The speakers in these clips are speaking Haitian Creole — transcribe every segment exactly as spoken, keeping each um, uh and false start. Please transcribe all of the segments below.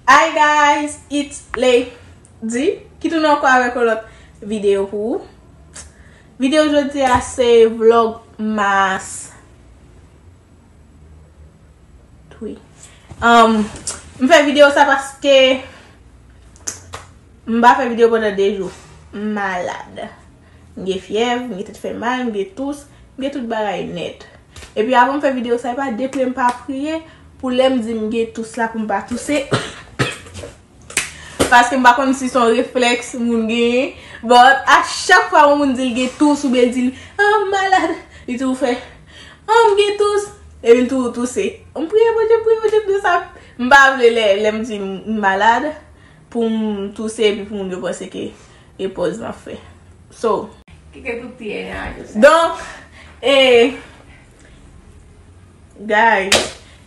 Hi guys, it's Lady ki tounen ankò avèk yon lòt videyo pou ou. Videyo jodi a se vlogmas. Wi. Um, m fè videyo sa paske m pa fè videyo pandan de jou. M malad. M gen fyèv, m gen tèt fè mal, m gen tous, m gen tout bagay nèt. Epi avan m fè videyo sa, e pa de priyè m pa priye pou lè m di m gen tous la pou m pa touse. Paske m pa konn si se yon reflèks moun genyen. But a chak fwa yon moun di l gen tous oubyen l di l, ah, m malad, li toujou fè, ah, m gen tous. Epi l toujou touse. M priye Bondye, m priye Bondye, m priye sa. M pa vle lè, lè m di m malad pou m touse epi pou moun yo panse ke e pòz m ap fè. So, kite tout ti ene a yo sa. Donk, e, guys,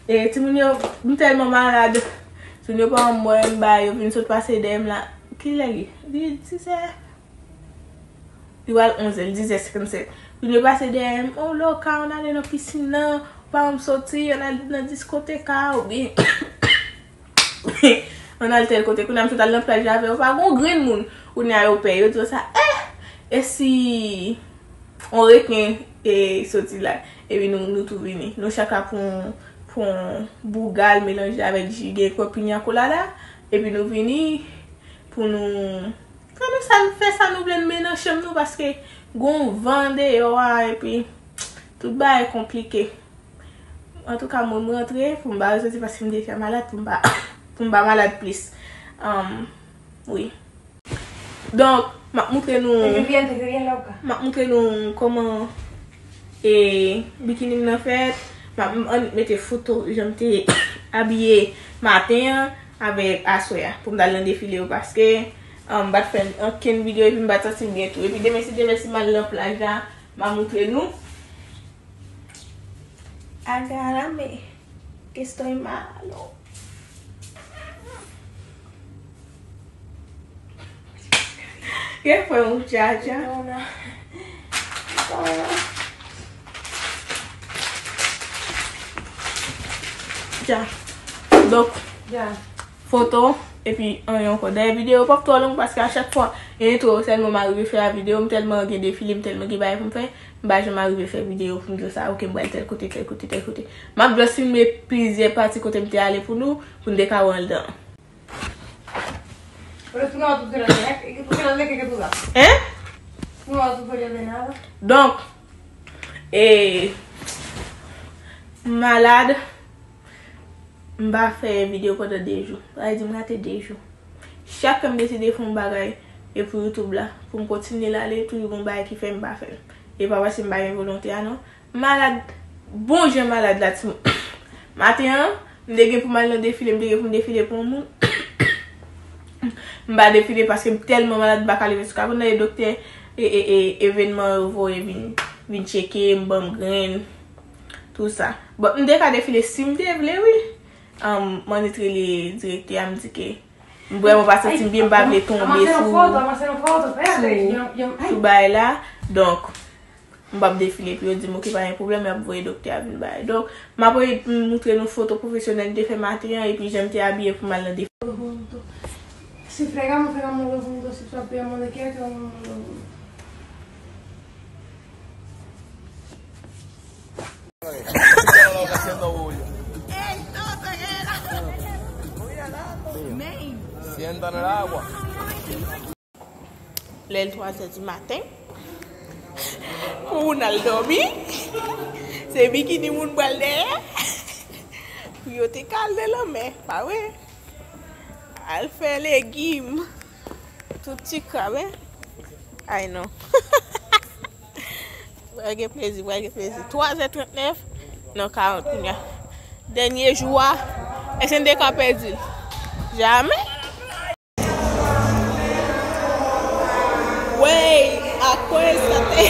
e, timoun yo, m tèlman malad. Timoun yo pa mwen, m ba yo vin sot pase dèyè m la. Kilè li? Li, li se, li pral onzè, li dizè senkannsèt. Timoun yo pase dèyè m, oh, Loka, ann ale nan pisin nan, pa janm soti, ann al nan diskotèk a, oubyen ann al tèl kote. Kounye a m sot al nan plaj la avè yo, pa gon grenn moun. Kounye a yo pè, yo di yo sa, eh, e si yon reken e soti la? Epi nou, nou tou vini. Nou chak la pran, pran bouga l melanje avèk ji, gen kwè pinya kolada. Epi nou vini pou nou fè nou sa, nou fè sa nou vle, nou mennen nan chanm nou paske gon van deyò a, epi tout bagay konplike. Antouka, mwen, m rantre pou m pa resoti paske m te fè malad, pou m pa, pou m pa malad plis. Um, wi. Donk, m ap moutre nou, m ap moutre nou kòman, e, bikini m nan fèt. M ap, m annik mete foto jan m te abiye maten an avèk aswè a pou m t al nan defile yo paske, um, m pa t fè ankenn videyo epi m pa t santi m byen tou. Epi demen si Dye vle, si m al nan plaj la, m ap moutre nou. Agárrame, que estoy malo. Qué fue, muchacha? Perdona. Perdona. Ya. Donk, ya. Foto, epi anyen ankò. Dayè videyo p ap twò long paske a chak fwa, e entwo sèlman m arive fè a videyo, m tèlman gen defile, m tèlman gen bagay pou m fè, m pa janm arive fè videyo pou m di sa, ok, m pral tèl kote, tèl kote, tèl kote. M ap just filme plizyè pati kote m te ale pou nou, pou n te ka wè anndan. Hein? Donk, e, m malad. M pa fè videyo pandan de jou. Sa vle di m rate de jou. Chak fwa m deside fè yon bagay, e pou YouTube la, pou m kontinye l ale, toujou gon bagay ki fè m pa fè l. E pa paske m pa gen volonte a, non. M malad, bon jan malad la, timoun. Maten an, m te gen pou m al nan defile, m te gen pou m defile pou yon moun. M pa defile paske m tèlman malad, m pa ka leve sou kabann nan, e doktè, e, e, e, evènman yo voye vin, vin tcheke m, ban m grenn. Tout sa. But m te ka defile si m te vle, wi. Um, m annik rele direktè a, m di ke m vrèman pa santi m byen, m pa vle tonbe sou, sou, sou bagay la. Donk, m p ap defile, epi yo di m, ok, pa gen pwoblèm, y ap voye doktè a vin bay. Donk, m ap moutre nou foto pwofesyonèl m te fè maten an, epi jan m te abiye pou m al nan defile. Si fregamos, pegamos los puntos, si fregamos, ¿de qué? Haciendo bulla. Sienta en el agua. Lè l twazè di maten, pou moun al dòmi, se bikini moun pral dèyè, pou yo te ka al nan lanmè, pa vre? Al fè legim, tout ti krab, en? Ay non. Pral gen plezi, pral gen plezi. Twazè trannèf nan karant kounye a. Dènye jou a, èske n te ka pèdi l? Jamè! Wey, akwè sa te.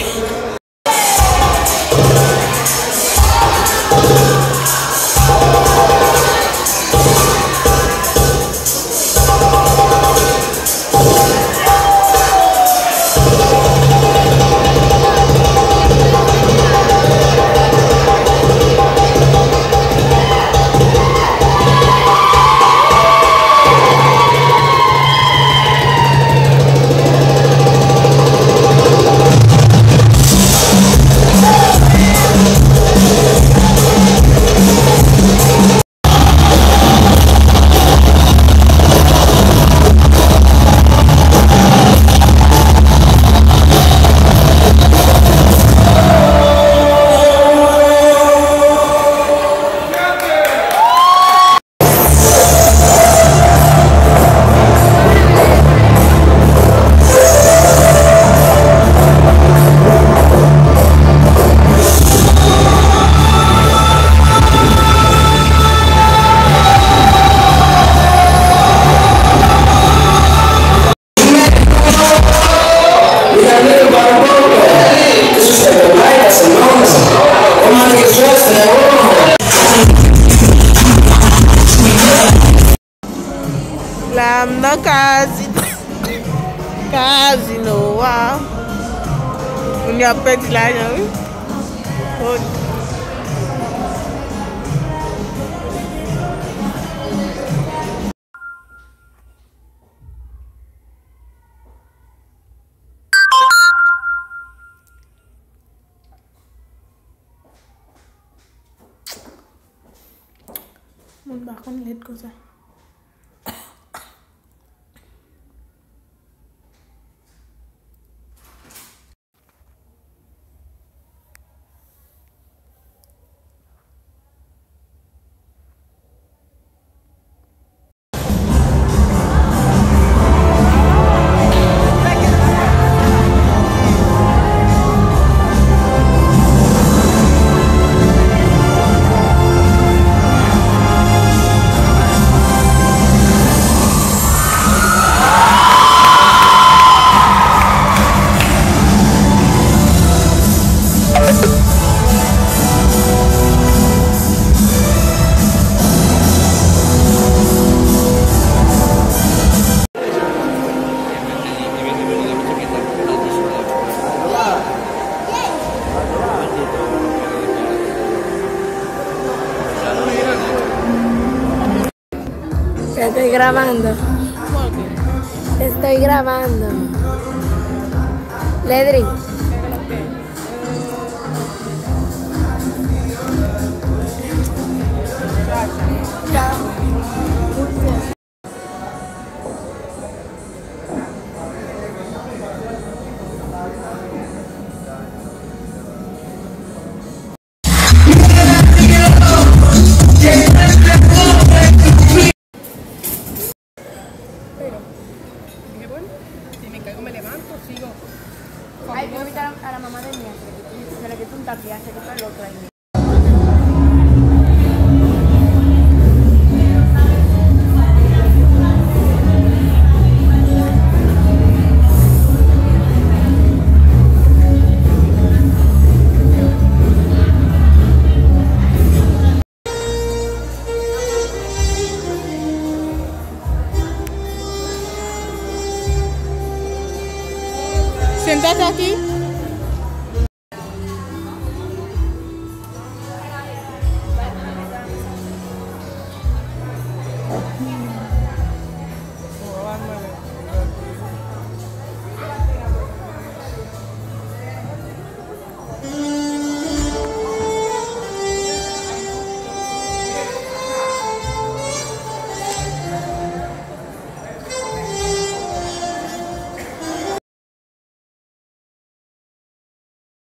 La, m nan kazi-, kazino a. Moun yo ap pèdi lajan, wi. Oh. Moun pa konn lèd konsa. Estoy grabando. Estoy grabando. Ledri. Ay, yo invitar a la mamá de Mía, se le quitó, se le quitó un tapiz, se quitó el otro ahí. Siéntate aquí.